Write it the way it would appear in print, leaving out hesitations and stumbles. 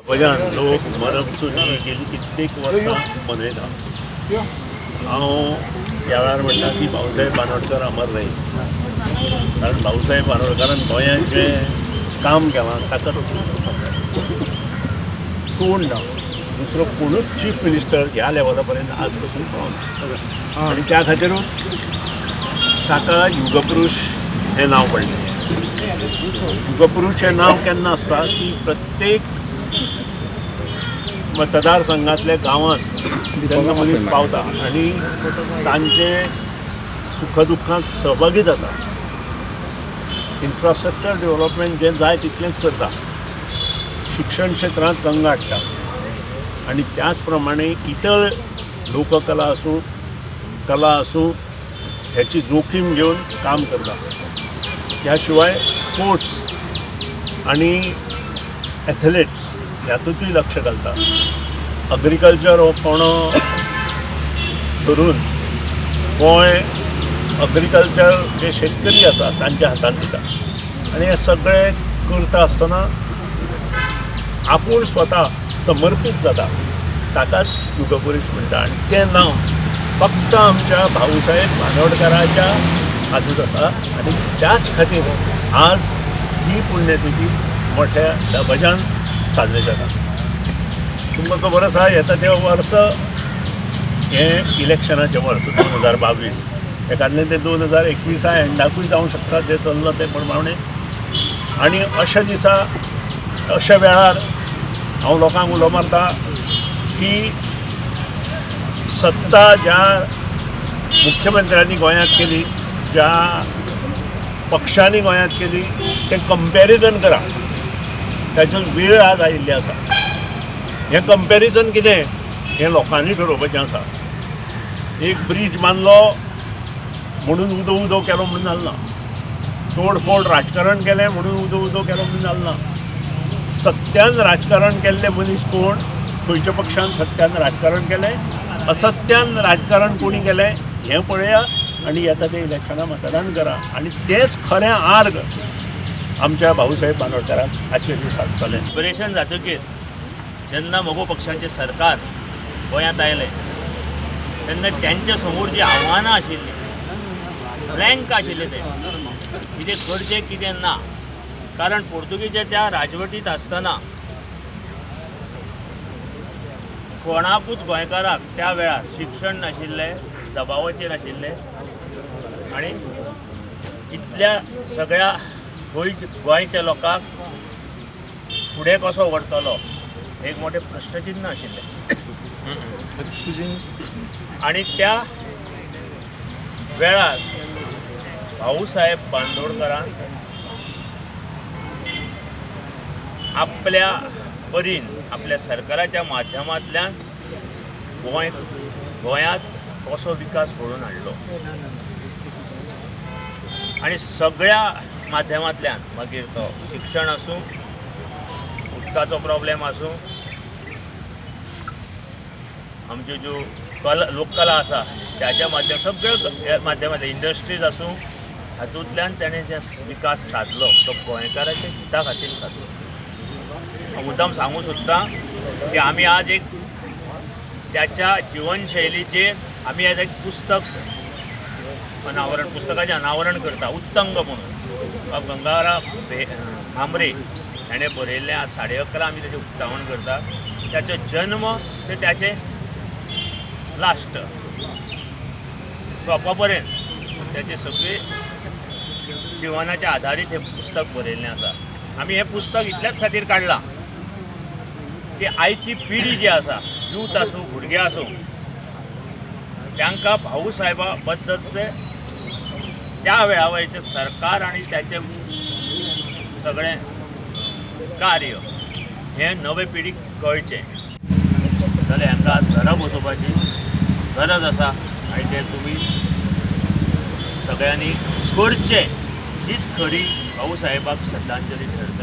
भजन लोक मरम सुनी गेली कित्येक वर्सां मनयता. हांव ह्या वेळार म्हणटा की भाऊसाहेब बांदोडकर अमर राहील, कारण भाऊसाहेब बांदोडकरान गोंयांत जें काम केलां ताका कोण ना, दुसरो कोणूच चीफ मिनिस्टर ह्या लेवला पर्यंत आज पसून पावना आनी त्या खातीरूच ताका युगपुरूष हें नांव पडलें. युगपुरूष हें नांव केन्ना आसता की प्रत्येक मतदारसंघांतल्या गांवांत जेन्ना मनीस पावता आनी तांचे सुखदुख्खांत सहभागी जाता, इन्फ्रास्ट्रक्चर डेव्हलपमेंट जें जाय तितलेंच करता, शिक्षण क्षेत्रांत गंगा हाडटा आनी त्याच प्रमाणे इतर लोककला आसूं कला आसूं ह्याची जोखीम घेवन काम करता. ह्या शिवाय स्पोर्ट्स आनी एथलेट्स ह्यातूंतूय लक्ष घालता. अग्रिकल्चर हो कोणो धरून गोंय अग्रिकल्चर जे शेतकरी आसा तांच्या हातांत दिता आनी हें सगळें करता आसतना आपूण स्वता समर्पीत जाता, ताकाच युगपुरूष म्हणटा आनी तें नांव फक्त आमच्या भाऊसाहेब बांदोडकराच्या हातूंत आसा आनी त्याच खातीर आज ही पुण्यतिथी मोठ्या दबाज्यान साजरी जाता. तुमकां खबर आसा येता तें वर्स हें इलेक्शनाचें वर्स 2022, एकादलें तें 2021 एंडाकूय जावंक शकता जें चल्लां तें प्रमाणें. आनी अशा दिसा अशा वेळार हांव लोकांक उलो मारता की सत्ता ज्या मुख्यमंत्र्यांनी गोंयांत केली, ज्या पक्षांनी गोंयांत केली तें कंपॅरिजन करा. ताचो वेळ आज आयिल्ली आसा. हें कंपॅरिजन कितें हें लोकांनी ठरोवपाचें आसा. एक ब्रीज बांदलो म्हणून उदो उदो केलो म्हणून जालें ना, तोडफोड राजकारण केलें म्हणून उदो उदो केलो म्हणून जालें ना. सत्यान राजकारण केल्ले मनीस कोण, खंयच्या पक्षान सत्यान राजकारण केलें, असत्यान राजकारण कोणी केलें हें पळया आनी येता ते इलेक्शनाक मतदान करा आनी तेंच खरें आर्ग आमच्या भाऊसाहेब बांदोडकराक आजचे दीस आसतलें. लिबरेशन जातकीर जेन्ना मगो पक्षाचें सरकार गोंयांत आयलें तेन्ना तेंच्या समोर जी आव्हानां आशिल्लीं, ब्लँक आशिल्लें, तें कितें करचें कितें ना, कारण पोर्तुगीच्या त्या राजवटींत आसतना कोणाकूच गोंयकाराक त्या वेळार शिक्षण नाशिल्लें, दबावाचेर आशिल्लें आनी इतल्या सगळ्या गोंयच्या लोकांक फुडें कसो व्हरतलो एक मोठें प्रश्नचिन्न आशिल्लें. आनी त्या वेळार भाऊसाहेब बांदोडकरान आपल्या परीन आपल्या सरकाराच्या माध्यमांतल्यान गोंयांत कसो विकास घडोवन हाडलो आनी सगळ्या माध्यमांतल्यान, मागीर तो शिक्षण आसूं, उदकाचो प्रॉब्लेम आसूं, आमच्यो ज्यो कला लोककला आसा त्याच्या माध्यम सगळ्या माध्यमांतल्यान इंडस्ट्रीज आसूं, हातूंतल्यान ताणें जे विकास सादलो तो गोंयकाराच्या हिता खातीर सादलो. हांव मुद्दाम सांगूंक सोदतां की आमी आज एक त्याच्या जिवनशैलीचेर आमी आज एक पुस्तक अनावरण, पुस्तकाचें अनावरण करता, उत्तंग म्हणून बाब गंगाराम भांबरे हाणें बरयल्लें. आज 11:30 आमी ताचें उक्तावण करता. ताचो जन्म ते ताचें लास्ट सोंपा पर्यंत ताचे सगळे जिवनाच्या आधारीत हें पुस्तक बरयल्लें आसा. आमी हें पुस्तक इतल्याच खातीर काडलां की आयची पिढी जी आसा, यूथ आसूं, भुरगे आसूं, तांकां भाऊसाहेबा बद्दलचे त्या वेळा वयचें सरकार आनी ताचें सगळें कार्य हें नवे पिढीक कळचें जाल्यार हांकां आज घरा बसोवपाची गरज आसा आनी तें तुमी सगळ्यांनी करचें, हीच खरी भाऊसाहेबाक श्रद्धांजली ठरतली.